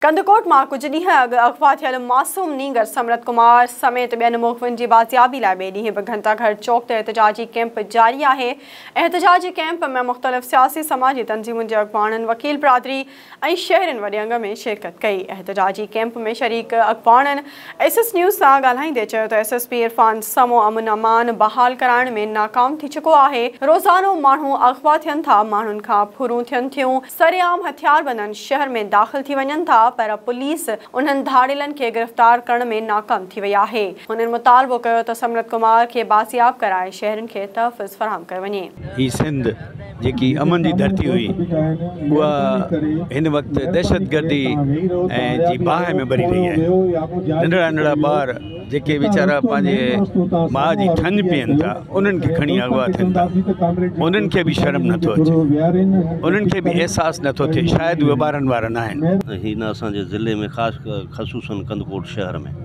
ڪنڌڪوٽ مان ڪجهه ڏينهن اڳ اغوا ٿيل معصوم نينگر سمرت ڪمار سميت ٻين مغوين جي بازيابي لاء ٻئي ڏينهن به گهنٽا گهر چوڪ تي احتجاجي ڪئمپ جاري آهي. احتجاجي ڪئمپ ۾ مختلف سياسي سماجي تنظيمن جي اڳواڻن، وڪيل برادري ۽ شهرين وڏي انگ ۾ شرڪت ڪئي. احتجاجي ڪئمپ ۾ شريڪ اڳواڻن ايس ايس نيوز سان ڳالهائيندي چيو ته S S P Irfan Samoon امن امان بحال ڪرائڻ ۾ ناڪام ٿي چڪو آهي، روزانو ماڻهو اغوا ٿين ٿا، ماڻهن کان ڦرون ٿين ٿيون، سرعام هٿياربندن شهر ۾ داخل ٿي وڃن ٿا پر پوليس انهن ڌاڙيلن کي گرفتار ڪرڻ ۾ ناڪام ٿي وئي آهي. هنن مطالبو ڪيو ته سمرت ڪمار کي بازياب ڪرائي شهرين کي تحفظ فراهم ڪيو وڃي. هي سنڌ جيڪي امن جي ڌرتي هئي اها هن وقت دهشتگردي ۽ جي باهه ۾ ٻري رهي آهي. ننڍڙا ننڍڙا ٻار جيڪي ويچارا پنهنجي ماء جي ٿڃ پيئن ٿا انهن کي کڻي اغوا ٿين ٿا انهن کي به شرم نٿو اچي انهن کي به احساس نٿو ٿئي شايد اهي ٻارن وارا نه آهن. هي نه اسان جي ضلعي ۾ خاص خصوصن ڪنڌڪوٽ شهر ۾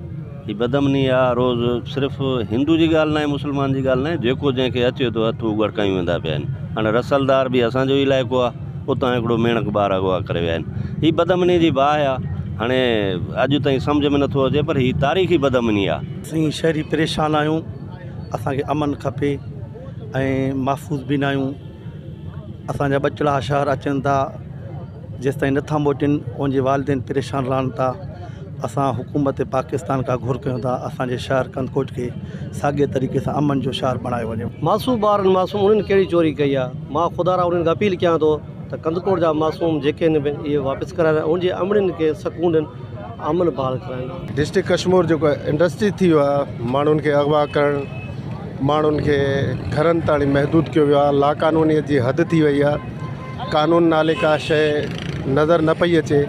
هي بدامني آ روز صرف هندو جي ڳالهه ناهي مسلمان جي ڳالهه ناهي جيڪو جنهن کي اچي ٿو هٿ اگهڙ ويندا پيا آهن هاڻي رسلدار به اسان جو ئي علائقو آ اتان هڪڙو ميڻڪ ٻار اغوا ڪري ويا آهن. هي بدامني جي باهه آ. هاڻي اڄ تائين سمجهه ۾ نٿو اچي پر هي تاريخي بدامني آ. اسين شهري پريشان آهيون اسان کي امن کپي ۽ محفوظ به ناهيون اسان جا ٻچڙا شهر اچن ٿا جيستائين نٿا موٽن ان جي والدين پريشان رهن ٿا اسان حڪومت پاڪستان کان گهر ڪيون ٿا اسان جي شهر ڪنڌڪوٽ کي ساڳي طريقي سان امن جو شهر بڻايو وڃي. معصوم ٻارن معصوم انهن ڪهڙي چوري ڪئي آ مان خدا را انهن کي اپيل ڪيان ٿو ته ڪنڌڪوٽ جا معصوم جيڪي آهن اهي واپس ڪرائن ۽ ان جي امڙين کي سڪون ڏين امن بحال ڪرائن. ڊسٽرڪٽ ڪشمور جيڪو انڊسٽري ٿي ويو آهي ماڻهن کي اغوا ڪرڻ ماڻهن کي گهرن تاڻي محدود ڪيو ويو آهي لاقانونيت جي حد ٿي وئي آهي قانون نالي ڪا شيء نظر نه پئي اچي.